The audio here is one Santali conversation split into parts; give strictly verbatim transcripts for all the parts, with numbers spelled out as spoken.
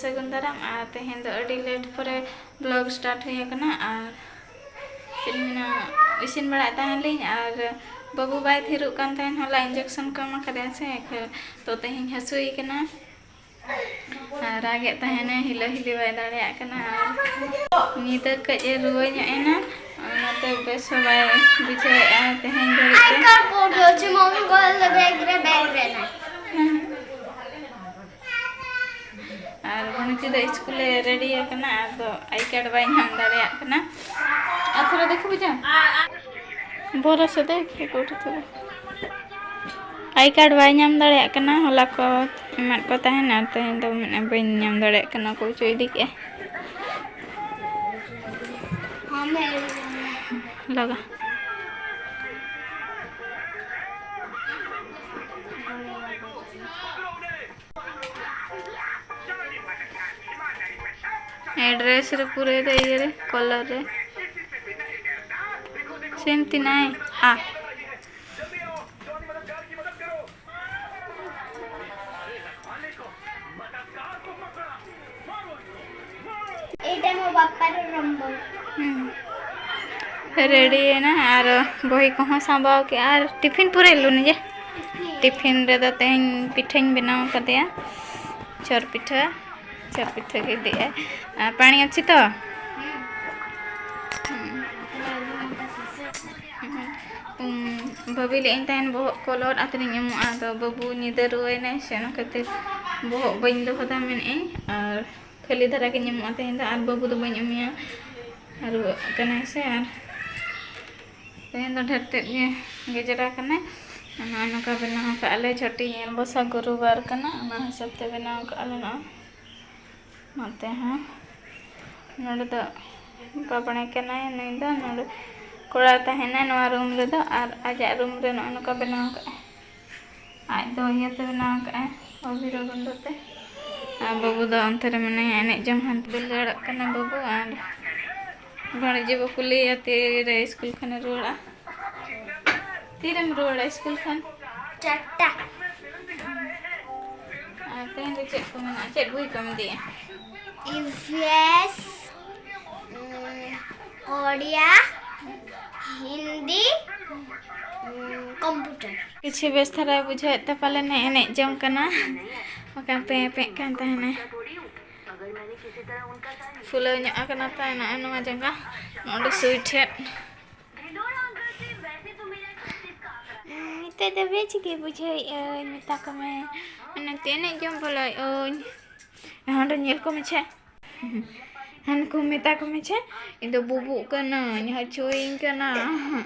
ᱥᱟᱹᱜᱩᱱ ᱫᱟᱨᱟᱢ᱾ ᱟᱨ ᱛᱮᱦᱮᱧ ᱫᱚ ᱟᱹᱰᱤ ᱞᱮᱴ ᱯᱚᱨᱮ ᱵᱞᱚᱜ ᱥᱴᱟᱨᱴ ᱦᱩᱭ ᱟᱠᱟᱱᱟ᱾ ᱟᱨ ᱪᱮᱫ ᱤᱧ ᱢᱮᱱᱟ, ᱤᱥᱤᱱ ᱵᱟᱲᱟᱭᱮᱫ ᱛᱟᱦᱮᱱ ᱞᱤᱧ ᱟᱨ ᱵᱟᱹᱵᱩ ᱵᱟᱭ ᱛᱷᱤᱨᱚᱜ ᱠᱟᱱ ᱛᱟᱦᱮᱱ, ᱦᱚᱞᱟ ᱤᱧᱡᱮᱠᱥᱚᱱ ᱠᱚ ᱮᱢᱟ ᱠᱟᱫᱮᱭᱟ ᱥᱮ, ᱛᱚ ᱛᱮᱦᱮᱧ ᱦᱟᱹᱥᱩᱭᱮ ᱠᱟᱱᱟ᱾ ᱟᱨ ᱨᱟᱜᱮᱫ ᱛᱟᱦᱮᱱᱟᱭ, ᱦᱤᱞᱟᱹ ᱦᱤᱞᱤ ᱵᱟᱭ ᱫᱟᱲᱮᱭᱟᱜ ᱠᱟᱱᱟ᱾ ᱟᱨ ᱧᱤᱫᱟᱹ ᱠᱟᱹᱡ ᱮ ᱨᱩᱣᱟᱹ ᱧᱚᱜ ᱮᱱᱟ, ᱚᱱᱟᱛᱮ ᱵᱮᱥ ᱦᱚᱸ ᱵᱟᱭ ᱵᱩᱡᱷᱟᱹᱣᱮᱫᱼᱟ ᱛᱮᱦᱮᱧ ᱫᱷᱟᱹᱵᱤᱡ ᱛᱮ᱾ ᱟᱨ ᱠᱚ ᱵᱩᱡᱷᱟᱹᱣ ᱦᱚᱪᱚ ᱢᱚᱝᱜᱚᱞ ᱫᱚ ᱵᱮᱜᱽ ᱨᱮ, ᱵᱮᱜᱽ ᱨᱮ ᱱᱟ᱾ ᱟᱨ ᱵᱚᱱᱪᱤ ᱫᱚ ᱥᱠᱩᱞᱮ ᱨᱮᱰᱤ ᱟᱠᱟᱱᱟ, ᱟᱫᱚ ᱟᱭ ᱠᱟᱨᱰ ᱵᱟᱭ ᱧᱟᱢ ᱫᱟᱲᱮᱭᱟᱜ ᱠᱟᱱᱟ᱾ ᱟᱨ ᱛᱷᱚᱲᱟ ᱫᱮᱠᱷᱳ ᱵᱷᱮᱡᱟ, ᱵᱚᱨᱚ ᱥᱮ ᱫᱮᱠᱷ, ᱫᱮᱠᱷᱳ ᱩᱴᱷᱟᱹ ᱛᱷᱚᱲᱟ᱾ ᱟᱭ ᱠᱟᱨᱰ ᱵᱟᱭ ᱧᱟᱢ ᱫᱟᱲᱮᱭᱟᱜ ᱠᱟᱱᱟ, ᱦᱚᱞᱟ ᱠᱚ ᱮᱢᱟᱫ ᱠᱚ ᱛᱟᱦᱮᱱ, ᱟᱨ ᱛᱮᱦᱮᱧ ᱫᱚ ᱢᱮᱱᱮᱫᱼᱟ ᱵᱟᱹᱧ ᱧᱟᱢ ᱫᱟᱲᱮᱭᱟᱜ ᱠᱟᱱᱟ, ᱚᱠᱚᱭ ᱪᱚ ᱤᱫᱤ ᱠᱮᱜᱼᱟ᱾ ᱞᱟᱜᱟ᱾ ᱮᱰᱨᱮᱥ ᱨᱮ ᱯᱩᱨᱟᱹᱭ ᱫᱚ ᱤᱭᱟᱹ ᱨᱮ, ᱠᱚᱞᱟᱨ ᱨᱮ᱾ ᱥᱮᱢ ᱛᱤᱱᱟᱭ ᱟ᱾ ଏଇଟା ମୋ ବାପାର ନମ୍ବର। ᱦᱩᱸ᱾ ᱨᱮᱰᱤᱭᱮᱱᱟ ᱟᱨ ᱵᱚᱦᱤ ᱠᱚᱦᱚᱸ ᱥᱟᱸᱵᱟᱣ ᱠᱮᱜᱼᱟ ᱟᱨ ᱴᱤᱯᱷᱤᱱ ᱯᱩᱨᱟᱹᱭ ᱞᱩ ᱱᱤᱡᱮ᱾ ᱴᱤᱯᱷᱤᱱ ᱨᱮᱫᱚ ᱛᱮᱦᱮᱧ ᱯᱤᱴᱷᱟᱹᱧ ᱵᱮᱱᱟᱣ ᱠᱟᱫᱮᱭᱟ, ᱪᱷᱚᱨ ᱯᱤᱴᱷᱟᱹ, ᱪᱷᱚᱨ ᱯᱤᱴᱷᱟᱹ ᱜᱮ ᱤᱫᱤᱜᱼᱟ᱾ ᱟᱨ ᱯᱟଣି ଅଛି ତ? ᱦᱩᱸ᱾ ᱩᱢ, ᱵᱷᱟᱹᱵᱤ ᱞᱮᱫ ᱟᱹᱧ ᱛᱟᱦᱮᱱ ᱵᱚᱦᱚᱜ ᱠᱚ ᱞᱚᱦᱚᱫ ᱟᱛᱮᱧ ᱩᱢᱩᱜᱼᱟ, ᱟᱫᱚ ᱵᱟᱹᱵᱩ ᱧᱤᱫᱟᱹ ᱨᱩᱣᱟᱹᱭᱮᱱᱟᱭ ᱥᱮ, ᱚᱱᱟ ᱠᱷᱟᱹᱛᱤᱨ ᱵᱚᱦᱚᱜ ᱵᱟᱹᱧ ᱞᱚᱦᱚᱫᱟ ᱢᱮᱱᱮᱫ ᱟᱹᱧ, ᱟᱨ ᱠᱷᱟᱹᱞᱤ ᱫᱷᱟᱨᱟ ᱜᱤᱧ ᱩᱢᱩᱜᱼᱟ ᱛᱮᱦᱮᱧ ᱫᱚ, ᱟᱨ ᱵᱟᱹᱵᱩ ᱫᱚ ᱵᱟᱹᱧ ᱩᱢᱮᱭᱟ, ᱨᱩᱣᱟᱹᱜ ᱠᱟᱱᱟᱭ ᱥᱮ᱾ ᱟᱨ ᱛᱮᱦᱮᱧ ᱫᱚ ᱰᱷᱮᱨ ᱛᱮᱫ ᱜᱮ ᱜᱮᱡᱮᱨᱟ ᱠᱟᱱᱟᱭ᱾ ᱱᱚᱜᱼᱚᱭ ᱱᱚᱝᱠᱟ ᱵᱮᱱᱟᱣ ᱠᱟᱜᱼᱟ ᱞᱮ, ᱪᱷᱚᱴᱤ ᱧᱮᱞ ᱵᱚᱥᱟ ᱜᱩᱨᱩᱵᱟᱨ ᱠᱟᱱᱟ, ᱚᱱᱟ ᱦᱤᱥᱟᱹᱵ ᱛᱮ ᱵᱮᱱᱟᱣ ᱠᱟᱜᱼᱟ ᱞᱮ ᱱᱚᱜᱼᱚᱭ᱾ ᱱᱚᱛᱮ ᱦᱚᱸ ᱱᱚᱰᱮ ᱫᱚ ᱵᱟᱵᱽᱲᱮ ᱠᱟᱱᱟᱭ ᱱᱩᱭ ᱫᱚ, ᱱᱚᱰᱮ ᱠᱚᱲᱟ ᱛᱟᱦᱮᱱᱟᱭ ᱱᱚᱣᱟ ᱨᱩᱢ ᱨᱮᱫᱚ, ᱟᱨ ᱟᱡᱟᱜ ᱨᱩᱢ ᱨᱮ ᱱᱚᱜᱼᱚᱭ ᱱᱚᱝᱠᱟ ᱵᱮᱱᱟᱣ ᱠᱟᱜᱼᱟᱭ᱾ ᱟᱡ ᱫᱚ ᱤᱭᱟᱹᱛᱮ ᱵᱮᱱᱟᱣ ᱠᱟᱜᱼᱟᱭ, ᱚᱵᱷᱤᱨᱚ ᱜᱩᱸᱰᱟᱹ ᱛᱮ᱾ ᱟᱨ ᱵᱟᱹᱵᱩ ᱫᱚ ᱚᱱᱛᱮ ᱨᱮ ᱢᱮᱱᱟᱭᱟ, ᱮᱱᱮᱡ ᱡᱚᱝ ᱦᱟᱱᱛᱮ ᱫᱟᱹᱲ ᱫᱟᱹᱲᱟᱜ ᱠᱟᱱᱟ ᱵᱟᱹᱵᱩ᱾ ᱟᱨ ᱵᱷᱟᱹᱬᱤᱡᱤ ᱵᱟᱹᱵᱩ ᱞᱟᱹᱭᱟ ᱛᱤᱨᱮ ᱥᱠᱩᱞ ᱠᱷᱚᱱᱮ ᱨᱩᱣᱟᱹᱲᱟ᱾ ᱛᱤᱨᱮᱢ ᱨᱩᱣᱟᱹᱲᱟ ᱥᱠᱩᱞ ᱠᱷᱚᱱ? ᱪᱟᱨᱴᱟ᱾ ᱟᱨ ᱛᱮᱦᱮᱧ ᱫᱚ ᱪᱮᱫ ᱠᱚ ᱢᱮᱱᱟᱜᱼᱟ? ᱪᱮᱫ ᱵᱳᱭ ᱠᱚᱢ ᱤᱫᱤᱭᱟ? ᱤ ᱵᱷᱤ ᱮᱥ, ᱩᱸ, ᱳᱰᱤᱭᱟ, ᱦᱤᱱᱫᱤ, ᱩᱸ, ᱠᱚᱢᱯᱤᱭᱩᱴᱟᱨ᱾ ᱠᱤᱪᱷᱩ ᱵᱮᱥ ᱫᱷᱟᱨᱟᱭ ᱵᱩᱡᱷᱟᱹᱣᱮᱫ ᱛᱮ ᱯᱟᱞᱮᱱ ᱮ ᱮᱱᱮᱡ ᱡᱚᱝ ᱠᱟᱱᱟ᱾ ᱵᱟᱠᱷᱟᱱ ᱯᱮᱸ ᱯᱮᱸ ᱠᱟᱱ ᱛᱟᱦᱮᱱᱟᱭ᱾ ᱯᱷᱩᱞᱟᱹᱣ ᱧᱚᱜ ᱟᱠᱟᱱᱟ ᱛᱟᱭ ᱱᱚᱜᱼᱚᱭ ᱱᱚᱣᱟ ᱡᱟᱸᱜᱟ, ᱱᱚᱰᱮ ᱥᱩᱭ ᱴᱷᱮᱱ᱾ ᱱᱤᱛᱚᱜ ᱫᱚ ᱵᱮᱥ ᱜᱮ ᱵᱩᱡᱷᱟᱹᱣᱮᱫᱼᱟᱹᱧ, ᱢᱮᱛᱟ ᱠᱚ ᱢᱮ᱾ ᱚᱱᱟᱛᱮ ᱮᱱᱮᱡ ᱡᱚᱝ ᱵᱚᱞᱚᱭᱮᱫᱼᱟᱹᱧ᱾ ᱦᱟᱸᱰᱮ ᱧᱮᱞ ᱠᱚ ᱢᱮᱪᱷᱮ᱾ ᱦᱟᱱᱠᱩ ᱢᱮᱛᱟ ᱠᱚ ᱢᱮᱪᱷᱮ, "ᱤᱧ ᱫᱚ ᱵᱩᱵᱩᱜ ᱠᱟᱹᱱᱟᱹᱧ, ᱦᱟᱹᱪᱩᱭᱤᱧ ᱠᱟᱱᱟ,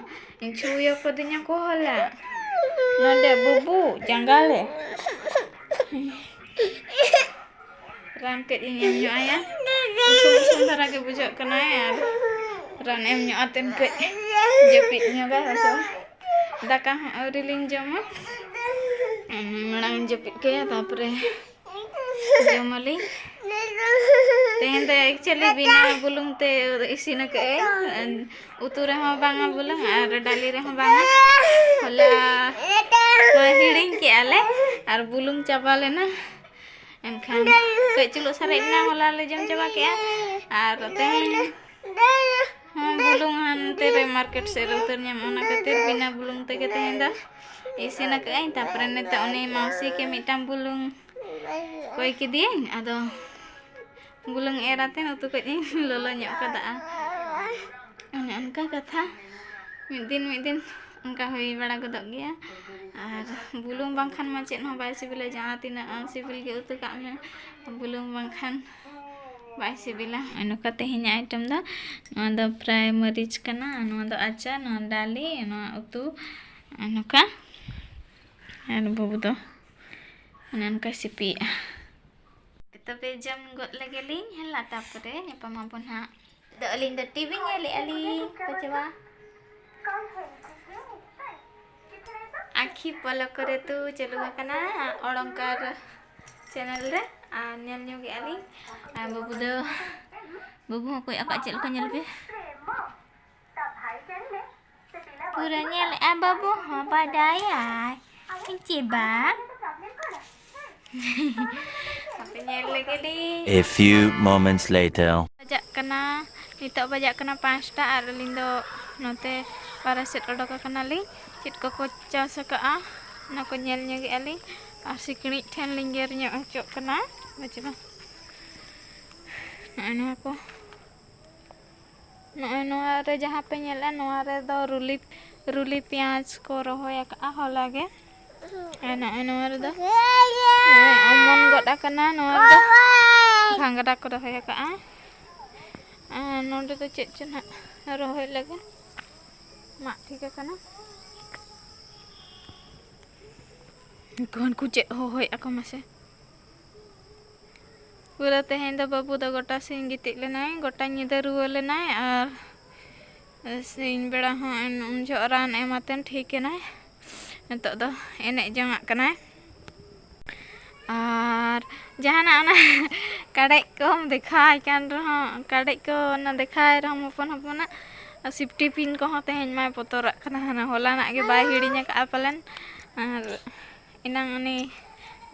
ᱪᱷᱩᱭᱟᱹ ᱠᱟᱹᱫᱤᱧᱟ ᱠᱚ ᱦᱚᱞᱟ᱾ ᱱᱚᱰᱮ ᱵᱩᱵᱩᱜ ᱡᱟᱸᱜᱟ ᱞᱮ᱾" ᱨᱟᱱ ᱠᱟᱹᱡ ᱤᱧ ᱮᱢ ᱧᱚᱜ ᱟᱭᱟ᱾ ᱩᱥᱩᱞ ᱩᱥᱩᱞ ᱫᱷᱟᱨᱟ ᱜᱮ ᱵᱩᱡᱷᱟᱹᱜ ᱠᱟᱱᱟᱭ, ᱟᱨ ᱨᱟᱱ ᱮᱢ ᱧᱚᱜ ᱟᱛᱮᱱ ᱠᱟᱹᱡ ᱡᱟᱹᱯᱤᱫ ᱧᱚᱜᱟ ᱦᱮᱸ ᱥᱮ ᱵᱟᱝ? ᱫᱟᱠᱟ ᱦᱚᱸ ᱟᱹᱣᱨᱤ ᱞᱤᱧ ᱡᱚᱢᱟ᱾ ᱢᱟᱲᱟᱝ ᱤᱧ ᱡᱟᱹᱯᱤᱫ ᱠᱟᱭᱟ, ᱛᱟᱨᱯᱚᱨᱮ ᱡᱚᱢᱟᱞᱤᱧ᱾ ᱛᱮᱦᱮᱧ ᱫᱚ actually ᱵᱤᱱᱟᱹ ᱵᱩᱞᱩᱝ ᱛᱮ ᱤᱥᱤᱱ ᱟᱠᱟᱫᱟᱹᱧ᱾ ᱩᱛᱩ ᱨᱮᱦᱚᱸ ᱵᱟᱝᱟ ᱵᱩᱞᱩᱝ ᱟᱨ ᱰᱟᱹᱞᱤ ᱨᱮᱦᱚᱸ ᱵᱟᱝᱟ᱾ ᱦᱚᱞᱟ ᱢᱟ ᱦᱤᱲᱤᱧ ᱠᱮᱜᱼᱟ ᱞᱮ ᱟᱨ ᱵᱩᱞᱩᱝ ᱪᱟᱵᱟ ᱞᱮᱱᱟ᱾ ᱮᱱᱠᱷᱟᱱ ᱠᱟᱹᱡ ᱪᱩᱞᱩᱜ ᱥᱟᱨᱮᱡ ᱮᱱᱟ, ᱦᱚᱞᱟ ᱞᱮ ᱡᱚᱢ ᱪᱟᱵᱟ ᱠᱮᱜᱼᱟ᱾ ᱟᱨ ᱛᱮᱦᱮᱧ ᱦᱚᱸ ᱵᱩᱞᱩᱝ ᱦᱟᱱᱛᱮ ᱨᱮ ᱢᱟᱨᱠᱮᱴ ᱥᱮᱫ ᱨᱮ ᱩᱛᱟᱹᱨ ᱧᱟᱢᱚᱜᱼᱟ, ᱚᱱᱟ ᱠᱷᱟᱹᱛᱤᱨ ᱵᱤᱱᱟᱹ ᱵᱩᱞᱩᱝ ᱛᱮᱜᱮ ᱛᱮᱦᱮᱧ ᱫᱚ ᱤᱥᱤᱱ ᱟᱠᱟᱫᱟᱹᱧ᱾ ᱛᱟᱨᱯᱚᱨᱮ ᱱᱤᱛᱚᱜ ᱩᱱᱤ ᱢᱟᱣᱥᱤ ᱜᱮ ᱢᱤᱫᱴᱟᱝ ᱵᱩᱞᱩᱝ ᱠᱚᱭ ᱠᱮᱫᱮᱭᱟᱹᱧ, ᱟᱫᱚ ᱵᱩᱞᱩᱝ ᱮᱨ ᱟᱛᱮ ᱩᱛᱩ ᱠᱟᱹᱡ ᱤᱧ ᱞᱚᱞᱚ ᱧᱚᱜ ᱠᱟᱫᱟ᱾ ᱚᱱᱮ ᱚᱱᱠᱟ ᱠᱟᱛᱷᱟ, ᱢᱤᱫ ᱫᱤᱱ ᱢᱤᱫ ᱫᱤᱱ ᱚᱱᱠᱟ ᱦᱩᱭ ᱵᱟᱲᱟ ᱜᱚᱫᱚᱜ ᱜᱮᱭᱟ᱾ ᱟᱨ ᱵᱩᱞᱩᱝ ᱵᱟᱝᱠᱷᱟᱱ ᱢᱟ ᱪᱮᱫ ᱦᱚᱸ ᱵᱟᱭ ᱥᱤᱵᱤᱞᱟ, ᱡᱟᱦᱟᱸ ᱛᱤᱱᱟᱹᱜ ᱥᱤᱵᱤᱞ ᱜᱮ ᱩᱛᱩ ᱠᱟᱜ ᱢᱮ, ᱵᱩᱞᱩᱝ ᱵᱟᱝᱠᱷᱟᱱ ᱵᱟᱭ ᱥᱤᱵᱤᱞᱟ᱾ ᱱᱚᱝᱠᱟ ᱛᱮᱦᱮᱧᱟᱜ item ᱫᱚ, ᱱᱚᱣᱟ ᱫᱚ ᱯᱨᱟᱭ ᱢᱟᱹᱨᱤᱪ ᱠᱟᱱᱟ, ᱱᱚᱣᱟ ᱫᱚ ᱟᱪᱟᱨ, ᱱᱚᱣᱟ ᱰᱟᱞᱤ, ᱱᱚᱣᱟ ᱩᱛᱩ, ᱱᱚᱝᱠᱟ᱾ ᱟᱨ ᱵᱟᱹᱵᱩ ᱫᱚ ᱚᱱᱮ ᱚᱱᱠᱟᱭ ᱥᱤᱯᱤᱭᱮᱜᱼᱟ᱾ ᱛᱚᱵᱮ ᱡᱚᱢ ᱜᱚᱫ ᱞᱮᱜᱮ ᱞᱤᱧ ᱦᱮᱞᱟ, ᱛᱟᱨᱯᱚᱨᱮ ᱧᱟᱯᱟᱢ ᱟᱵᱚᱱ ᱦᱟᱸᱜ᱾ ᱫᱚ ᱟᱹᱞᱤᱧ ᱫᱚ ᱴᱤᱵᱷᱤ ᱧᱮᱞᱮᱜᱼᱟ ᱞᱤᱧ, ᱯᱟᱪᱷᱮ ᱵᱟ᱾ ᱟᱹᱠᱷᱤ ᱯᱚᱞᱚᱠ ᱠᱚᱨᱮ ᱛᱩ ᱪᱟᱹᱞᱩ ᱟᱠᱟᱱᱟ ᱚᱲᱚᱝᱠᱟᱨ channel ᱨᱮ, ᱟᱨ ᱧᱮᱞ ᱧᱚᱜᱮᱜᱼᱟ ᱞᱤᱧ᱾ ᱟᱨ ᱵᱟᱹᱵᱩ ᱫᱚ, ᱵᱟᱹᱵᱩ ᱦᱚᱸ ᱠᱚᱭ ᱟᱠᱚ ᱪᱮᱫ ᱞᱮᱠᱟ ᱧᱮᱞ ᱯᱮ᱾ ᱯᱩᱨᱟᱹ ᱧᱮᱞᱮᱜᱼᱟ ᱵᱟᱹᱵᱩ ᱦᱚᱸ ᱵᱟᱰᱟᱭᱟᱭ᱾ ᱪᱮ ᱵᱟᱝ? ᱟᱯᱮ ᱧᱮᱞ ᱞᱮᱜᱮ ᱞᱤᱧ᱾ A few moments later. ᱵᱟᱡᱟᱜ ᱠᱟᱱᱟ, ᱱᱤᱛᱚᱜ ᱵᱟᱡᱟᱜ ᱠᱟᱱᱟ ᱯᱟᱸᱪᱴᱟ ᱟᱨ ᱟᱹᱞᱤᱧ ᱫᱚ ᱱᱚᱛᱮ ᱵᱟᱨᱦᱮ ᱥᱮᱫ ᱚᱰᱚᱠ ᱟᱠᱟᱱᱟᱞᱤᱧ᱾ ᱪᱮᱫ ᱠᱚᱠᱚ ᱪᱟᱥ ᱟᱠᱟᱫᱼᱟ, ᱚᱱᱟ ᱠᱚ ᱧᱮᱞ ᱧᱚᱜᱮᱫᱼᱟ ᱞᱤᱧ᱾ ᱟᱨ ᱥᱤᱠᱲᱤᱡ ᱴᱷᱮᱱ ᱞᱤᱧ ᱜᱮᱨ ᱧᱚᱜ ᱦᱚᱪᱚᱜ ᱠᱟᱱᱟ᱾ ᱵᱩᱡᱷᱟᱹᱣ? ᱱᱚᱜᱼᱚᱭ ᱱᱚᱣᱟ ᱠᱚ, ᱱᱚᱜᱼᱚᱭ ᱱᱚᱣᱟ ᱨᱮ ᱡᱟᱦᱟᱸ ᱯᱮ ᱧᱮᱞᱮᱫᱼᱟ, ᱱᱚᱣᱟ ᱨᱮᱫᱚ ᱨᱩᱞᱤ, ᱨᱩᱞᱤ ᱯᱮᱸᱭᱟᱡᱽ ᱠᱚ ᱨᱚᱦᱚᱭ ᱟᱠᱟᱫᱼᱟ ᱦᱚᱞᱟ ᱜᱮ᱾ ᱟᱨ ᱱᱚᱜᱼᱚᱭ ᱱᱚᱣᱟ ᱨᱮᱫᱚ ᱱᱚᱜᱼᱚᱭ ᱚᱢᱚᱱ ᱜᱚᱫ ᱟᱠᱟᱱᱟ, ᱱᱚᱣᱟ ᱨᱮᱫᱚ ᱜᱷᱟᱸᱜᱽᱨᱟ ᱠᱚ ᱨᱚᱦᱚᱭ ᱟᱠᱟᱫᱼᱟ᱾ ᱟᱨ ᱱᱚᱸᱰᱮ ᱫᱚ ᱪᱮᱫ ᱪᱚ ᱱᱟᱦᱟᱜ ᱨᱚᱦᱚᱭ ᱞᱟᱹᱜᱤᱫ ᱢᱟᱜ ᱴᱷᱤᱠ ᱟᱠᱟᱱᱟ᱾ ᱩᱱᱠᱩ ᱦᱟᱹᱱᱠᱩ ᱪᱮᱫ ᱦᱚᱦᱚᱭᱮᱫᱼᱟ ᱠᱚ ᱢᱟᱥᱮ᱾ ᱯᱩᱨᱟᱹ ᱛᱮᱦᱮᱧ ᱫᱚ ᱵᱟᱹᱵᱩ ᱫᱚ ᱜᱚᱴᱟ ᱥᱤᱧ ᱜᱤᱛᱤᱡ ᱞᱮᱱᱟᱭ, ᱜᱚᱴᱟ ᱧᱤᱫᱟᱹ ᱨᱩᱣᱟᱹ ᱞᱮᱱᱟᱭ, ᱟᱨ ᱥᱤᱧ ᱵᱮᱲᱟ ᱦᱚᱸ ᱩᱱ ᱡᱚᱦᱚᱜ ᱨᱟᱱ ᱮᱢ ᱟᱛᱮᱱ ᱴᱷᱤᱠ ᱮᱱᱟᱭ᱾ ᱱᱤᱛᱚᱜ ᱫᱚ ᱮᱱᱮᱡ ᱡᱚᱝᱟᱜ ᱠᱟᱱᱟᱭ᱾ ᱟᱨ ᱡᱟᱦᱟᱱᱟᱜ ᱚᱱᱟ ᱠᱟᱰᱮᱡ ᱠᱚᱢ ᱫᱮᱠᱷᱟᱣᱟᱭ ᱠᱟᱱ ᱨᱮᱦᱚᱸ, ᱠᱟᱰᱮᱡ ᱠᱚ ᱚᱱᱟ ᱫᱮᱠᱷᱟᱣᱟᱭ ᱨᱮᱦᱚᱸ ᱦᱚᱯᱚᱱ ᱦᱚᱯᱚᱱᱟᱜ ᱥᱤᱯᱴᱤ ᱯᱤᱱ ᱠᱚᱦᱚᱸ ᱛᱮᱦᱮᱧ ᱢᱟᱭ ᱵᱚᱛᱚᱨᱟᱜ ᱠᱟᱱᱟ᱾ ᱦᱟᱱᱟ ᱦᱚᱞᱟᱱᱟᱜ ᱜᱮ ᱵᱟᱭ ᱦᱤᱲᱤᱧ ᱟᱠᱟᱫᱼᱟ ᱯᱟᱞᱮᱱ᱾ ᱟᱨ ᱮᱱᱟᱝ ᱩᱱᱤ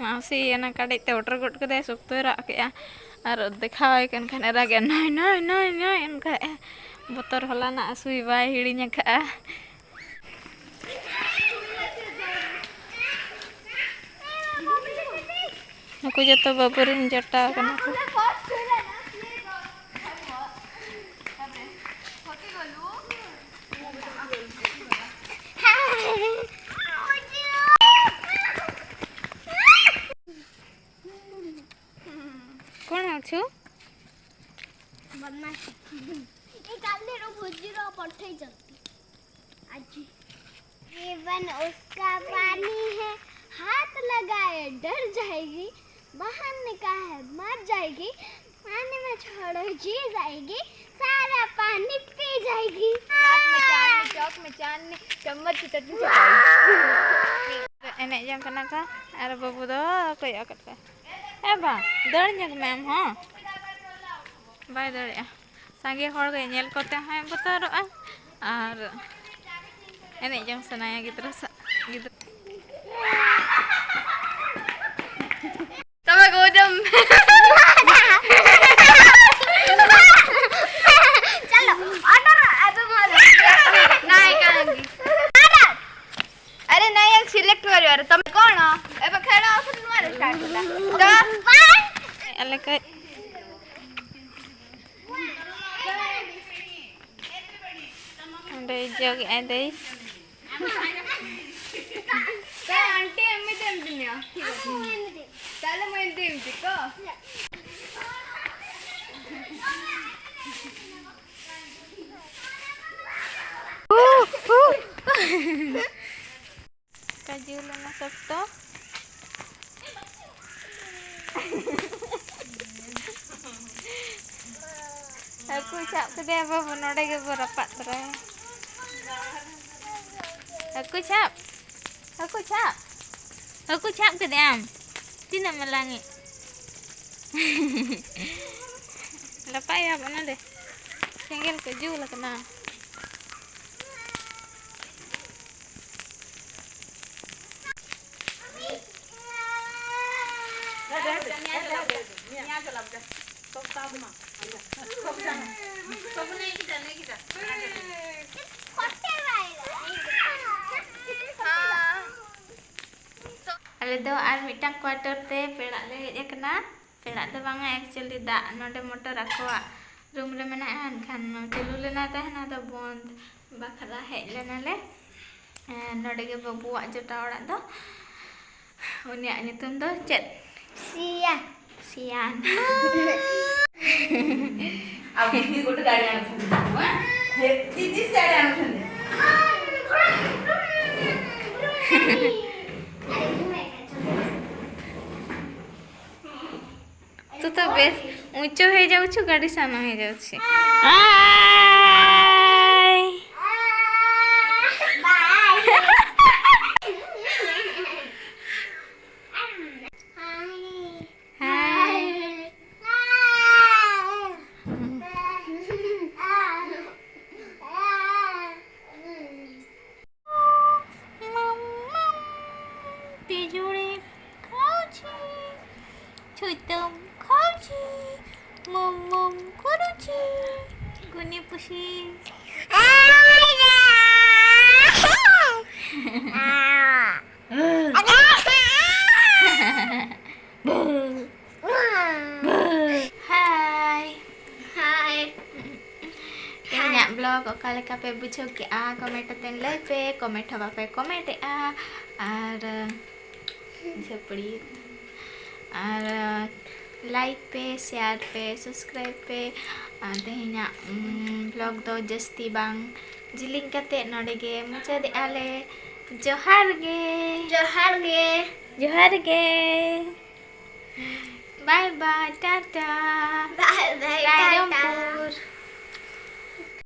ᱢᱟᱹᱣᱥᱤ ᱚᱱᱟ ᱠᱟᱰᱮᱡ ᱛᱮ ᱚᱰᱚᱨ ᱜᱚᱫ ᱠᱮᱫᱟᱭ, ᱥᱚᱠᱛᱚᱭ ᱨᱟᱜ ᱠᱮᱫᱼᱟ᱾ ᱟᱨ ᱫᱮᱠᱷᱟᱣᱟᱭ ᱠᱟᱱ ᱠᱷᱟᱱ ᱮ ᱨᱟᱜᱮᱫᱼᱟ, "ᱱᱚᱭ, ᱱᱚᱭ, ᱱᱚᱭ, ᱱᱚᱭ", ᱚᱱᱠᱟᱭᱮᱫᱼᱟ᱾ ᱵᱚᱛᱚᱨ ᱦᱚᱞᱟᱱᱟᱜ ᱥᱩᱭ ᱵᱟᱭ ᱦᱤᱲᱤᱧ ᱟᱠᱟᱫᱼᱟ᱾ ᱱᱩᱠᱩ ᱡᱚᱛᱚ ᱵᱟᱹᱵᱩ ᱨᱮᱱ ᱡᱚᱴᱟᱣ ᱠᱟᱱᱟ ᱠᱚ᱾ କ'ଣ ଅଛୁ? ବଦମାସ। ଏ କାଲିର ଭୋଜିର ପଠେଇଛନ୍ତି ଆଜି। जीवन उसका पानी है, हाथ लगाए डर जाएगी, बाहर निकाल है मर जाएगी, पानी में छोड़ो जी जाएगी, सारा पानी पी जाएगी। रात में चांदनी, चौक में चांदनी, चम्मच से चटनी चटाएगी। ᱮᱱᱮᱡ ᱡᱚᱝ ᱠᱟᱱᱟ ᱠᱚ ᱟᱨ ᱵᱟᱹᱵᱩ ᱫᱚ ᱠᱚᱭᱚᱜ ᱟᱠᱟᱫ ᱠᱚᱣᱟ᱾ ᱮ ᱵᱟ, ᱫᱟᱹᱲ ᱧᱚᱜ ᱢᱮ ᱟᱢ ᱦᱚᱸ᱾ ᱵᱟᱭ ᱫᱟᱲᱮᱭᱟᱜᱼᱟ᱾ ᱥᱟᱸᱜᱮ ᱦᱚᱲ ᱜᱮ ᱧᱮᱞ ᱠᱚᱛᱮ ᱦᱚᱸᱭ ᱵᱚᱛᱚᱨᱚᱜᱼᱟ ᱟᱨ ᱮᱱᱮᱡ ᱡᱚᱝ ᱥᱟᱱᱟᱭᱟ ᱜᱤᱫᱽᱨᱟᱹ ᱥᱟᱶ, ᱜᱤᱫᱽᱨᱟᱹ᱾ ᱚᱸᱰᱮ ᱡᱚᱜᱮᱜᱼᱟᱭ ᱫᱟᱹᱭ᱾ ᱟᱱᱴᱤ ᱮᱢᱱᱤ ᱛᱮ ᱮᱢ ᱫᱤᱧᱟ᱾ ᱛᱟᱦᱞᱮ ᱢᱟ ᱮᱢ ᱫᱤᱧ ᱛᱤᱠᱚ᱾ ᱠᱟᱡᱩ ᱞᱮᱱᱟ ᱥᱚᱠᱛᱚ᱾ ᱦᱟᱹᱠᱩ ᱥᱟᱵ ᱠᱮᱫᱮᱭᱟ ᱵᱟᱹᱵᱩ, ᱱᱚᱰᱮ ᱜᱮᱵᱚ ᱨᱟᱯᱟᱜ ᱛᱚᱨᱟᱭᱟ᱾ ᱦᱟᱹᱠᱩ ᱥᱟᱵ, ᱦᱟᱹᱠᱩ ᱥᱟᱵ, ᱦᱟᱹᱠᱩ ᱥᱟᱵ ᱠᱮᱫᱮᱭᱟᱢ᱾ ᱛᱤᱱᱟᱹᱜ ᱢᱟᱞᱟᱝᱤᱡ? ᱨᱟᱯᱟᱜ ᱮᱭᱟ ᱵᱚ ᱱᱚᱰᱮ᱾ ᱥᱮᱸᱜᱮᱞ ᱠᱚ ᱡᱩᱞ ᱟᱠᱟᱱᱟ᱾ ᱟᱞᱮ ᱫᱚ ᱟᱨ ᱢᱤᱫᱴᱟᱝ quarter ᱛᱮ ᱯᱮᱲᱟᱜ ᱞᱮ ᱦᱮᱡ ᱟᱠᱟᱱᱟ᱾ ᱯᱮᱲᱟᱜ ᱫᱚ ᱵᱟᱝᱟ, actually ᱫᱟᱜ ᱱᱚᱰᱮ ᱢᱚᱴᱚᱨ ᱟᱠᱚᱣᱟᱜ room ᱨᱮ ᱢᱮᱱᱟᱜᱼᱟ, ᱮᱱᱠᱷᱟᱱ ᱪᱟᱹᱞᱩ ᱞᱮᱱᱟ ᱛᱟᱦᱮᱱ, ᱟᱫᱚ ᱵᱚᱱᱫ ᱵᱟᱠᱷᱨᱟ ᱦᱮᱡ ᱞᱮᱱᱟᱞᱮ᱾ ᱮᱸ, ᱱᱚᱰᱮ ᱜᱮ ᱵᱟᱹᱵᱩᱣᱟᱜ ᱡᱚᱴᱟᱣ ᱚᱲᱟᱜ ᱫᱚ᱾ ᱩᱱᱤᱭᱟᱜ ᱧᱩᱛᱩᱢ ᱫᱚ ᱪᱮᱫ? ᱥᱤᱭᱟ᱾ ᱥᱤᱭᱟᱱ᱾ अब दीदी को तो गाड़ी आना था, हाँ? हे, दीदी से गाड़ी आना था। तू तो बेस ऊंचो हो जाऊ छु, गाड़ी सानो हो जाऊ छु। हाय। हाय। मम, मम, पिजुड़ी खाउची, छुतम खाउची, मम, मम करूची, गुनी पुसी। हाय। हाय। ᱚᱠᱟ ᱞᱮᱠᱟ ᱯᱮ ᱵᱩᱡᱷᱟᱹᱣ ᱠᱮᱜᱼᱟ, comment ᱟᱛᱮ ᱞᱟᱹᱭ ᱯᱮ᱾ Comment ᱦᱚᱸ ᱵᱟᱯᱮ comment ᱮᱜᱼᱟ᱾ ᱟᱨ ᱡᱷᱟᱹᱯᱲᱤ ᱟᱨ like ᱯᱮ, share ᱯᱮ, subscribe ᱯᱮ᱾ ᱟᱨ ᱛᱮᱦᱮᱧᱟᱜ vlog ᱫᱚ ᱡᱟᱹᱥᱛᱤ ᱵᱟᱝ ᱡᱤᱞᱤᱧ ᱠᱟᱛᱮ ᱱᱚᱰᱮ ᱜᱮ ᱢᱩᱪᱟᱹᱫᱮᱜᱼᱟ ᱞᱮ᱾ ᱡᱚᱦᱟᱨ ᱜᱮ᱾ ᱡᱚᱦᱟᱨ ᱜᱮ᱾ ᱡᱚᱦᱟᱨ ᱜᱮ᱾ Bye bye, Tata.